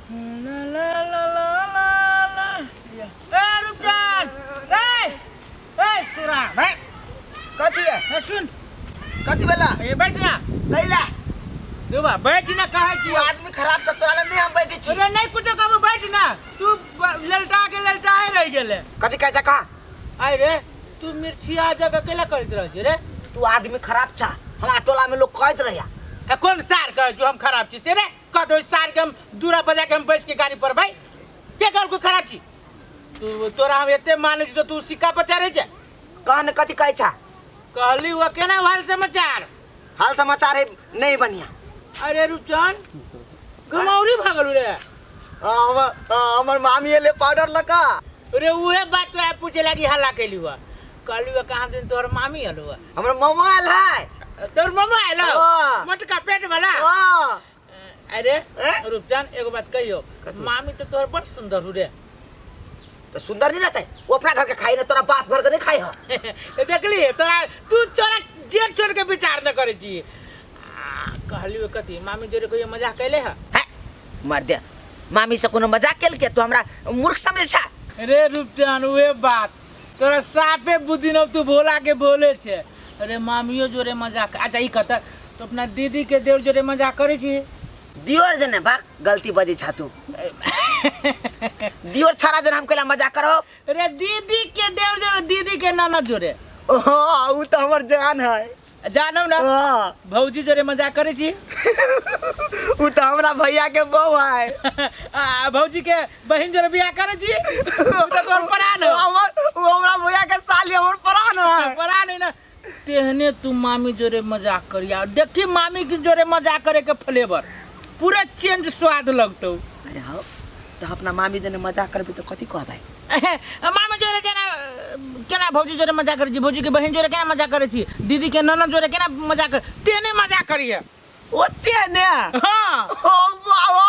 ला ला ला ला ला। ए रुपचान, ए ए सुरा भाई। कथी है? ए सुन। कथी भेला? ए बैठ ना। कैला? दुबा बैठ ना कहै छी। तू आदमी खराब छ, तोरा लग नहीं हम बैठे छी। अरे नहीं कुछो कहबो, बैठ ना। तू ललटा के ललटा ही रह गेले। कथी कहै छ कह? आइ रे तू मिर्चिया जगह केला करैत रहै छी रे? तू आदमी खराब छ, हमरा टोला में लोग कहैत रहैया। ए कोन सार कहै छौ हम खराब छी से रे? कह दो सार के हम दूरा बजा के हम बैस के गाड़ी पर भाई के कहलको खराब छी? तू तोरा हम एते मानै छी तो तू सिक्का पर चढ़ै छै। कह न कथी कहै छ? कहली हुआ केना हाल समाचार? हाल समाचार है नहीं बढ़िया। अरे रुचन घमौरी भागल रे। हमर मामी एले पाउडर लका। अरे उहे बात तो पूछे लागी हल्ला कैली हुआ। कहली हुआ कहाँ दिन तोहर मामी आयल हुआ? हमर मामा आयल है। तोहर मामा आयल? हाँ। मोटका पेट वाला? हाँ। अरे ए? रुपचन एगो बात कहियो, कथी? मामी तो तोहर बड़ सुंदर हु रे। तो सुंदर नहीं रहते, वो अपना घर के खाई ना, तोरा बाप घर के नहीं खाई हो। देखली तोरा तू चोरा जेठ छोड़ के विचार न करे छी। कहली हुआ कथी मामी जोरे कहियो मजाक कैले है? है, मर दे मामी से कोनो मजाक केल के तू हमरा मूर्ख समझे छा? अरे रुपचन उहे बात तोरा साफे बुद्धि न, तू भोला के बोले छे। अरे मामियो जोरे मजाक। अच्छा ई कहता तो अपना दीदी के देवर जोरे मजाक करे छी? दियोर जने भाग गलती बजी छा तू। दियोर छाड़ा जने हम केला मजाक करो? अरे दीदी के देवर जोरे, दीदी के नाना जोरे। ओहो उ तो हमर जान है। जानौ ना? हाँ। भौजी जोरे मजाक करे छी? उ तो हमरा भैया के बहू है। आ भौजी के बहिन जोरे बियाह करे छी? उ तो तोहर प्राण हो। उ हमरा भैया के साली हमर प्राण है। प्राण है ना। तेहने तू मामी जोरे मजाक करिया, देखी मामी के जोरे मजाक करे के फ्लेवर पूरा चेंज स्वाद लगतौ। अरे हाँ तो अपना मामी जने मजाक करबी तो कथी कहबै? मामी जोरे केना केना भौजी जोरे मजाक करै छी, भौजी के बहिन जोरे केना मजाक करै छी, दीदी के ननद जोरे केना मजाक कर, तेने मजाक करिए। ओते ने? हाँ। ओ बाबा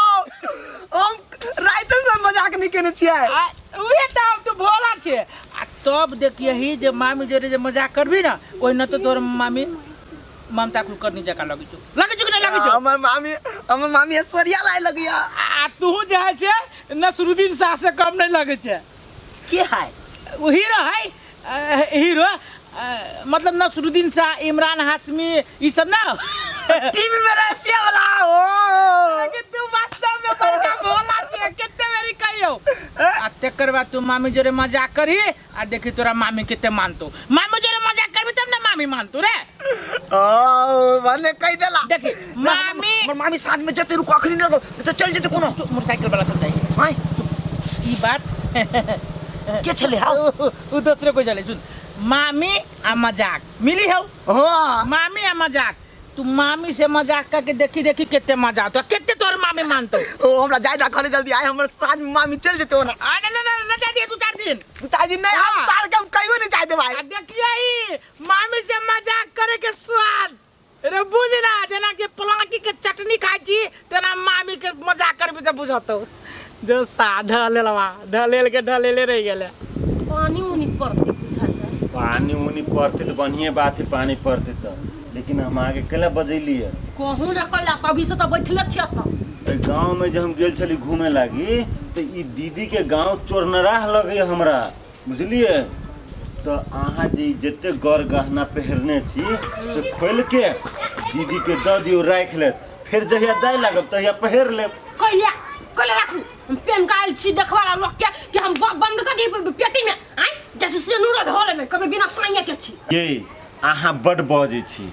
हम राइते से मजाक नहीं केने छियै। उहे त हम तू भोला छे। आ तब देखियही जे मामी जोरे जे मजाक करबी ना, ओहि न तो तोर मामी ममता कुलकर्णी जकाँ लगै छौ। लगै छौ कि नहि लगै छौ? हमर मामी ऐश्वर्या राय लगैया। आ तू जे है से नसरुद्दीन शाह से कम नहीं लगै छै। के है? ओ हीरो है, हीरो मतलब नसरुद्दीन शाह, इमरान हाशमी, ई सब ना टीवी में रसिया वाला। ओ लेकिन तू वास्तव में बड़का भोला छे, कते बेरी कहियो। आ तेकर बाद तू मामी जोरे मजाक करही आ देखी तोरा मामी कते मानतो। मामी जोरे मजाक करबी तब ना मामी मानतो रे। ओ भने कहि देला। देखी मामी हमर मामी साँझ में जते रुको अखनी न तो चल जेते कोनो मोटरसाइकिल वाला सब जाइए। हाय ई बात के छले? हां उ दोसरे कोई चले। सुन मामी आ मजाक मिली हौ? हां मामी आ मजाक, तू मामी से मजाक करके देखी देखी कते मजा आता, कते तोर मामी मानतो। ओ हमरा जाय दा खाली जल्दी आए, हमर साँझ में मामी चल जेते ओना। आ ना ना ना ना जा दिए 2-4 दिन। 2-4 दिन नहीं, हम हाँ। साल के हम कहियो नहीं जाय दे भाई। आ देखिए मामी से मजाक करे के स्वाद रे बुझ ना, जेना कि पलाकी के चटनी खाइ छी तेना मामी के मजाक करबी त बुझतो। जो सा ढलेलवा ढलेल के ढलेले रह गेले। पानी उनी पड़ते बुझाता। पानी उनी पड़ते तो बढ़िया बात है, पानी पड़ते तो, लेकिन हम आगे केला बजैली है कहूँ ना कला तभी से तो बैठले छियै त। गांव में जब हम गेल छली घूमे लागी तो ई दीदी के गांव चोरनराह लगे हमरा, बुझलिए? तो अहाँ जे जते गौर गहना पहिरने छी से खोल के दीदी के दऽ दियौ, राखि लेत, फिर जहिया जाय लागब तहिया पहिर लेब। कहिया कहिया राखू? हम पेन के आयल छी देखवा ला लोग के कि हम बंद कर दी पेटी में, आय जैसे सिनुर धो लेबै कभी बिना साइया के छी। ये अहाँ बड बजै छी।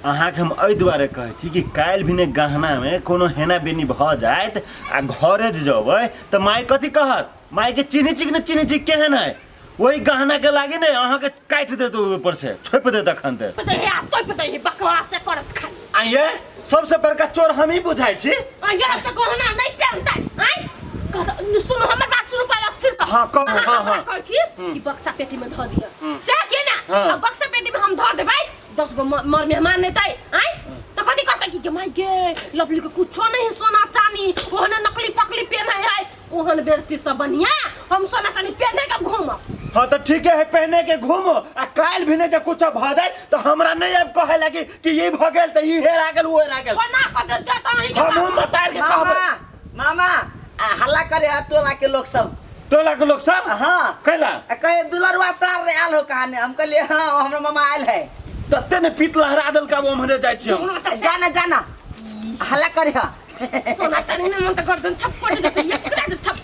अहाँके हम एहि दुआरे कहै छी कि काल्हि भी ने गहना में कोनो हेना बेनी भऽ जायत आ घरे जे जेबै तऽ माय कथी कहत? माय के चिन्है छी कि नहि चिन्है छी केहन है? वही गहना के लागी ने अहाँके काटि देत, ऊपर से छोपि देत अखन ते। पता है आ तो पता है बकवास से करत खाली। आ ये सबसे बड़का चोर हम ही बुझाइ छी। आ ये से गहना नहीं पहनतै, आय सुनु हमर बात सुनु पहिले स्थिर से। हाँ, कहू, हाँ, हाँ। कहै छी कि बक्सा पेटी में धऽ दिअ, से के ना? हाँ। आ बक्सा पेटी में हम धऽ देबै, 10 गो मर मेहमान एतै, आय तो कथी कहतै कि गे माय गे लवली के कुछो नहीं सोना चानी, ओहन नकली पकली पेन्है है, ओहन बेइज्जती सब बढ़िया हम सोना चानी पेन्हे के घूमब। हाँ तो ठीक है, पहने के घूमो आ काल्हि भी ने जे कुछ भऽ जाए तो हमरा नहीं आबि कहे लागी कि ई भऽ गेल तऽ ई हेरा गेल ओ हेरा गेल। बना कऽ दे दे तऽ अहीं के हमहूँ मतार के कहबै। मामा, मामा, आ करे है टोला के लोग सब। टोला के लोग सब? हाँ। कैला? आ कहे दुलरुआ सार रे आयल हो कहाने, हम कहलिए हाँ हमरा मामा आयल है। तते ने पीत लहरा देलका ओम्हरे जाइ छी हम। जाना जाना हल्ला करे है। सोना चानी ने मन त गर्दन छप्पट देतै एकरा जे छप।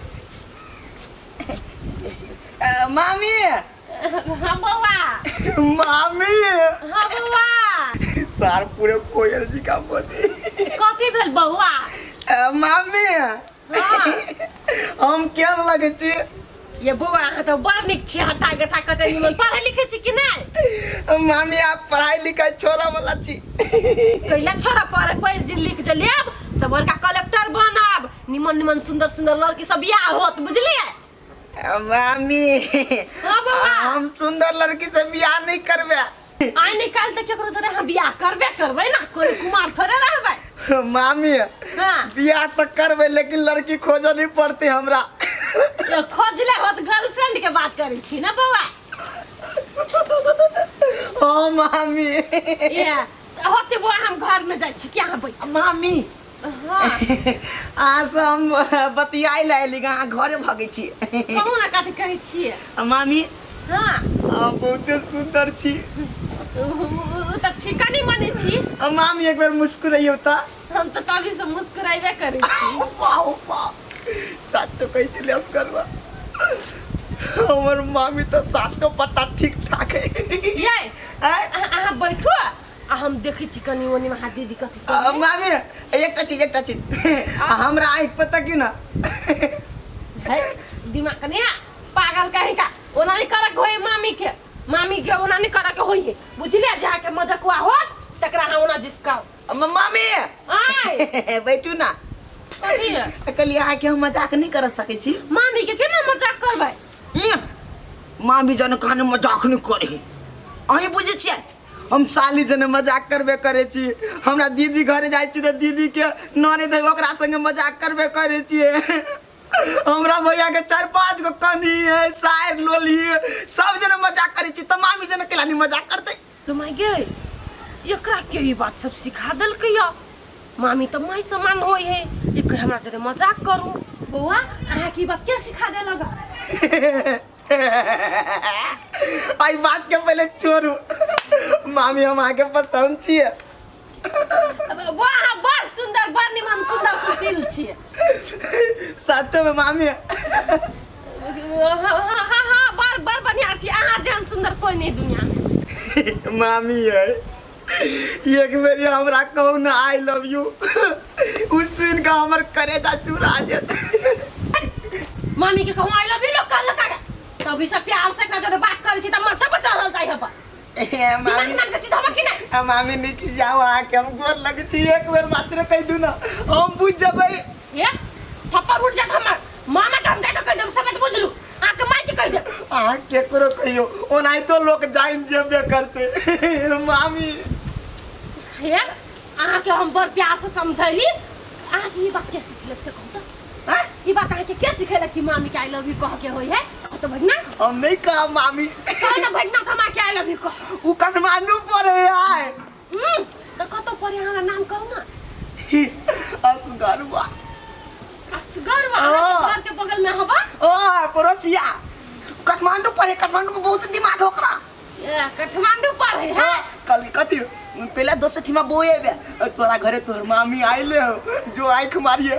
मामी। हाँ बौआ। मामी। हाँ बौआ। सार पूरे कोयल जी का बोली। कथी भेल बौआ? मामी। हाँ। हम केहन लगै छी? ये बौआ अहाँ तऽ बड़ नीक छी, हट्टा गट्टा कते निमन। पढ़ै लिखै छी कि नहि? मामी आप पढ़ाई लिखाई छोड़ा वाला छी। कैला छोड़ा, पढ़ पढ़ जे लिख जे लेब तऽ बड़का कलेक्टर बनब, निमन निमन सुंदर सुंदर लड़की सब बियाह होत, बुझलियै? मामी। हाँ बौआ। हम सुंदर लड़की से बियाह नहीं करबे। आइ नहीं काल्हि तऽ केकरो जरे अहाँ बियाह करबे करबै ना, कोई कुमार थोड़े रहबै। मामी। हाँ। बियाह तऽ करबै लेकिन लड़की खोजऽ नहीं पड़ते हमरा। ये खोजले होत गर्लफ्रेंड के बात करै छी ना बौआ? ओ मामी। ये होते बौआ हम घर में जाइ छी, कि अहाँ बैठ। मामी। हाँ। अहाँ से हम बतियाइ लए एली, अहाँ घरे भगै छी। कहू ना कथी कहै छियै? मामी। हाँ। अहाँ बहुते सुंदर छी। उ तऽ छी कनी मनी छी। मामी एक बेर मुस्कुराइयौ तऽ। हम तऽ तभी से मुस्कुराइबे करै छी। वाह वाह साचो कहै छलै असगरवा, हमर मामी तऽ सातो पत्ता ठीक ठाक है। ये आँय? अहाँ बैठू आ हम देखै छी कनी ओनी अहाँ दीदी कथी कहै। मामी एकटा चीज, एकटा चीज हमरा आँखि पता क्यों ना है दिमाग कनी पागल कहीं का ओना नहीं करक होई मामी के, मामी के ओना नहीं करक होई, बुझलियै? जहाँ के मजकुआ होत तकरा अहाँ ओना जिसकाओ। मामी। आय। बैठू ना। कथी? कहलियै अहाँके हम मजाक नहीं कर सकै छी। मामी के केना मजाक करबै? मामी जन कहने मजाक नहीं करे, अहीं बुझै छियै? हम साली जन मजाक करबे करै छी। हमरा दीदी घरे जाइ छी तऽ दीदी के ननद है ओकरा संगे मजाक करबे करै छियै। हमरा भैया के 4-5 गो कनी है, सायर लोली है, सब जन मजाक करै छी तऽ मामी जन केला नहीं मजाक करतै? तो माय गे एकरा के ई बात सब सिखा देलकै या? मामी तऽ माय समान होय है, एक हमरा जरे मजाक करू। बौआ अहाँ के ई बात के सिखा देलक? आई बात के पहले छोड़ू मामी, हम अहाँके पसंद छियै। बौआ अहाँ बड़ सुंदर बड़ निमन सुंदर सुशील छियै। सचो में मामी? हाँ हाँ हाँ हाँ बड़ बड़ बढ़िया छी, अहाँ जेहन सुंदर कोई नहीं दुनिया में। मामी है एक बेर हमरा कहू ना I love you, उ सुन के हमर करेजा चुरा जेत। मामी के कहू I love you लोग कहलक आगे तभी सब प्यार से एकरा जरे बात करै छी तऽ माथा पर चढ़ल जाइ हब। मामी दिमाग नाम के चीज हब कि नहीं? मामी निक जाओ, अहाँके हम गोर लगै छी, एक बेर मात्र कहि दू ना हम बुझ जेबै। ए थप्पड़ उठ जात हमर मामा के, हम जाके कहि देब सब बुझलू, अहाँके माय के कहि देब। अहाँ केकरो कहियो, ओनाहितो लोक जानि जेबे करतै। मामी। हे अहाँके हम बड़ प्यार से समझैली, अहाँके ई बात के सिखेलक से कहू तऽ? हाँ ई बात अहाँके के सिखेलक कि मामी के I love you कह के होय है? तो भगना हम नहीं कहब मामी। कह ना भगना हम के I love you कह। उ काठमांडू पढ़े आय। तऽ कतौ पढ़े हमरा नाम कहू ना। असगरवा। असगरवा? हाँ। घर के बगल में हवा? ओ पड़ोसिया काठमांडू पढ़े, काठमांडू के बहुत दिमाग है ओकरा। ए काठमांडू पढ़े है? कल कथी पहला दोस्त थीमा बोए बे तोरा घरे तोहर मामी आइले हो जो आँख मारिए।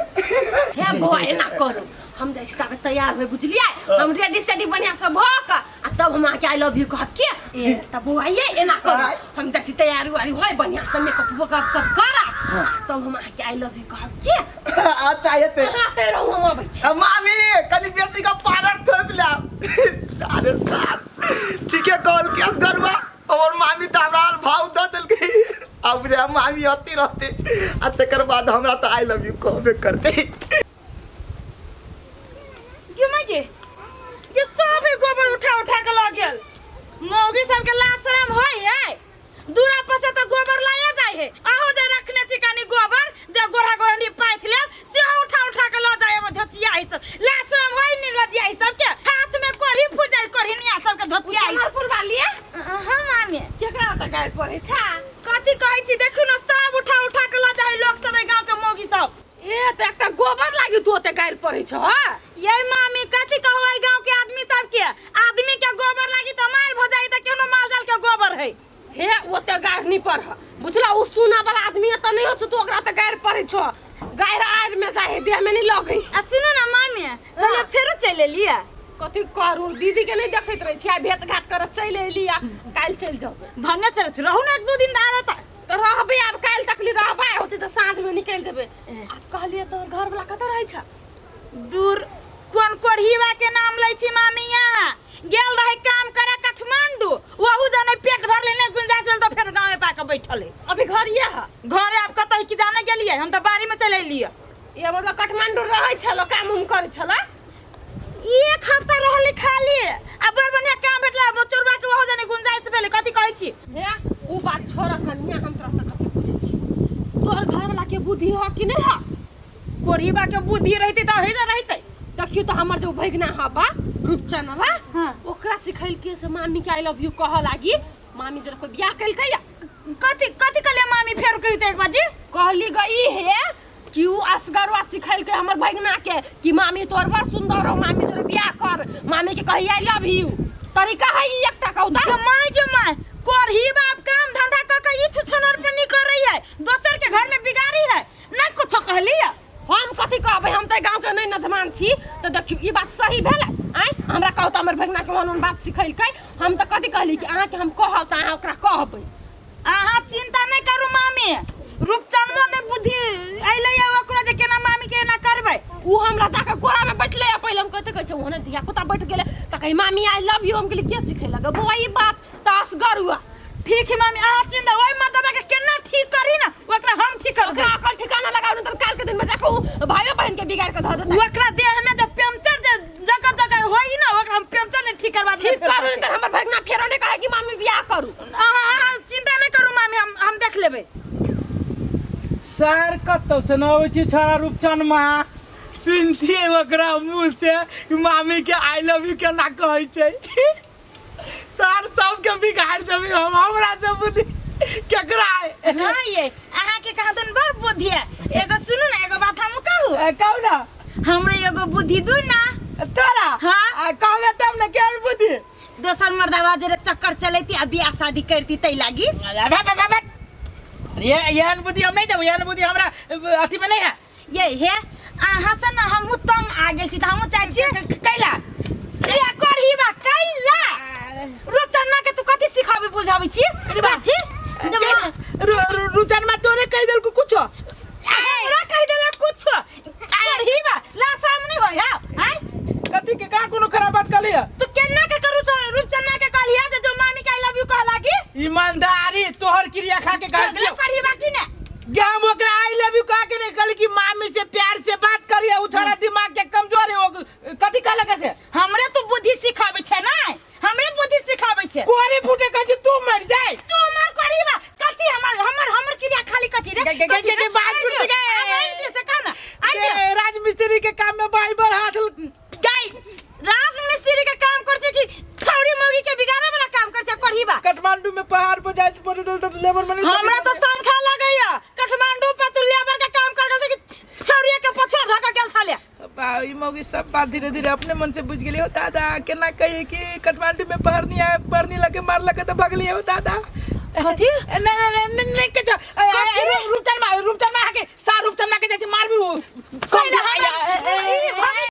हे बौआ एना करू, हम जाइ छी ताबे तैयार होय, बुझलियै? हम रेडी सेडी बढ़िया से भऽ कऽ आ तब हम अहाँके I love you कहब के। ए तब बौआ ये एना करू, हम जाइ छी तैयार उयार होय बढ़िया से मेकअप वेकअप कऽ कर आ तब हम अहाँके I love you कहब के। अच्छा हेतै। अहाँ ते रहू हम अबै छी। मामी कनी बेसी का पाउडर थोपि लेब। अरे साहब ठीके कहल केस गरुआ, और मामी तऽ हमरा भाव दऽ देलकै। आब बुझाय मामी अति रहतै आ तकर बाद हमरा तऽ I love you कहबे करतै। गे माय गे, ये सब गोबर उठा उठा के लऽ गेल। मौगी सबके लाज शरम होय है? दूरा पर से तऽ गोबर लाया जाय है, अहूँ जे रखने छी कनी गोबर जे गोरा गोरनी पाथि लेब सेहो उठा उठा के लऽ जाय है धोचिया है सब। लाज शरम होय नि लजिया है सबके, हाथ में कोढ़ी फूट जाय कोढ़िनिया सबके धोचिया है। उमरपुर वाली है? हाँ मामी। केकरा ओतऽ गारि पड़ै छै? कथी कहै छी देखू ने, सब उठा उठा के लऽ जाय लोक सब गाँव के मौगी सब। ए तऽ एकटा गोबर लागी तू ओते गारि पड़ै छौ हाँ? ये मामी कथी कहू एहि गांव के आदमी सब के आदमी के गोबर लागी त मार भ जाई त केनो माल जाल के गोबर है हे ओते गारि नहीं पढ़ बुझला ओ सुना वाला आदमी त नहीं हो छौ तू ओकरा त गारि पड़ै छौ गारि आरि में जाए देह में नहीं लगै आ सुनू ना मामी कहले फेरो चलि एलियै कथी करू दीदी के नहीं देखैत रहै छी आ भेंट घाट करऽ चलि एली आ काल्हि चलि जेबै भने चल रहू ने एक दू दिन आरो त तऽ रहबै आब काल्हि तकली रहबै होतै तऽ साँझमे निकलि देबै आ कहलियै तोहर घरवला कतऽ रहै छ दूर कोन कोढ़ीवा के नाम लै छी मामी यहाँ गेल रहे काम करे काठमांडू वहू जाने पेट भरले नहीं गुंजाइश भेल तो फेर गाँव पाके बैठल है अभी घर ये है घरे आब कतऽ की जाने गेलियै हम तऽ बाड़ी में चलि एलियै ये मतलब काठमांडू रहै छलो काम उम करै छला एक हफ्ता रहले खाली आ बड़ बढ़िया काम भेटला चोरवा के वहू जाने गुंजाइश भेलै कथी कहै छी हे उ बात छोड़ कनिया हम तोरा से कथी पूछै छी तोहर घरवला के बुद्धि हो कि नहीं हो कोढ़ीवा के बुद्धि रहितै तऽ हे रहितै देखियो तो हमर जो भगना हबा रूपचनवा हाँ। ओकरा सिखैलकै से मामी के I love you कहऽ लागी मामी जरा कोई बियाह केलकै या कथी कथी कहलियै मामी फेर कहियो तऽ एक बार जी कहली गई हे कि उ असगरवा सिखैलकै हमर भगना के कि मामी तोहर बड़ सुंदर हो मामी जरा बियाह कर मामी के कही I love you तरीका है ई एकटा कहू गे माय गे माय कोढ़ी बाप काम धंधा कऽ के ई छुछनर पर नहीं कर रही है दोसर के घर में बिगाड़ी है नहीं कुछो कहली है हम कथी कहबै हम तऽ गाँवके नहि नजमान छी तऽ देखियौ ई बात सही भेलै आँय हमरा कहू तऽ हमर भगना के ओहन ओहन बात सिखेलकै हम तऽ कथी कहली कि अहाँके हम कहब तऽ अहाँ ओकरा कहबै अहाँ चिंता नहीं करू मामी रूपचंदो ने बुद्धि अइलै है ओकरो जे केना मामी के एना करबै उ हमरा जाके कोरामे बैठलै आ पहिले हम कथी कहै छै ओहने धिया पुता बैठ गेलै तऽ कही मामी I love you हम कहली के सिखेलक बौआ ई बात तऽ असगर हुआ ठीक है मामी अहाँ चिंता ओहि मर्दबा के केना ठीक करी ना ओकरा हम ठीक करबै ओकरा अकल ठिकाना लगाउ नहीं तऽ काल्हि के दिन में जाके उ भाइयो बहन के बिगाड़ के धऽ देतै ओकरा देह में जब पंचर जे जगह जगह होई ना ओकरा हम पंचर नहीं ठीक करवा ठीक करू नहीं तऽ हमर भगना फेरो नहीं कहे कि मामी बियाह करू अहाँ अहाँ चिंता नहीं करू मामी हम देख लेबै सर कतौ से न अबै छी छोरा रूपचन माँ सुनतियै ओकरा मुँह से कि मामी के I love you केना कहै छै सर सबके बिगाड़ देबै हम हमरा से बुद्धि केकरा है हाँ ये अहाँ के कहाँ दुन बड़ बुद्धि है एगो सुनू ना एगो बात हम कहू ए, कहू ना हमरे एगो बुद्धि दू ना तोरा हाँ। आ कहबे तब ना केहन बुद्धि दोसर मर्दवा जरे चक्कर चलैती आ बियाह शादी करती तै लागी अरे बे, बे, बे, बे। ये एहन बुद्धि हम नहीं देबो एहन बुद्धि हमरा अथी में नहीं है ये हे अहाँ से ना हमहूँ तंग आ गेल छी तऽ हमहूँ चाहै छियै कैला रे करही बा कैला रुचनमा के तू कथी सिखाबे बुझाबै छी कथी रुचनमा तोरे कहि देलको कुछो हमरा कहि देलक कुछो करही बा ला सामने होय हा आय कथी के कहाँ कोनो खराब बात कहली है तू केना के करू रूपचन्ना के कहलिया जे जो मामी के I love you कहला की ईमानदारी तोहर क्रिया खा के कहल छियौ करही बा की ने गे हम ओकरा I love you कह के नहीं कहली कि मामी से प्यार से बात करिए उ छोरा दिमाग के कमजोर है ओ कथी कहलक से हमरे तू बुद्धि सिखाबै छै ना हमरे बुद्धि सिखाबै छै कोरी फूटे कह तू मर जाए तू हमर करही बा कथी हमर हमर हमर क्रिया खाली कथी रे गे, गे, गे, गे, गे, बाल टूट गए। आइ दे से कह ना आइ दे राजमिस्त्री के काम में बाई बर हाथ गई राज मिस्त्री के काम कर छै कि छौरी मौगी के बिगाड़े वाला काम कर छै करही बा काठमांडू में पहाड़ पर जाए पड़े तो लेबर मनी हमरा तो संखा लगैया काठमांडू पर तू लेबर के काम कर गेल छै कि छौरी के पछुआ धक गेल छले बा ई मौगी सब बात धीरे धीरे अपने मन से बुझ गेली हो दादा केना कहिए कि काठमांडू में पहरनी आए पहरनी लगे मार लगे तो भगली हो दादा कथी? नहीं नहीं नहीं नहीं के रूपचन मा रूपचन मा के सा रूपचन मा के जैसे मार भी कैला हमरा ई भगली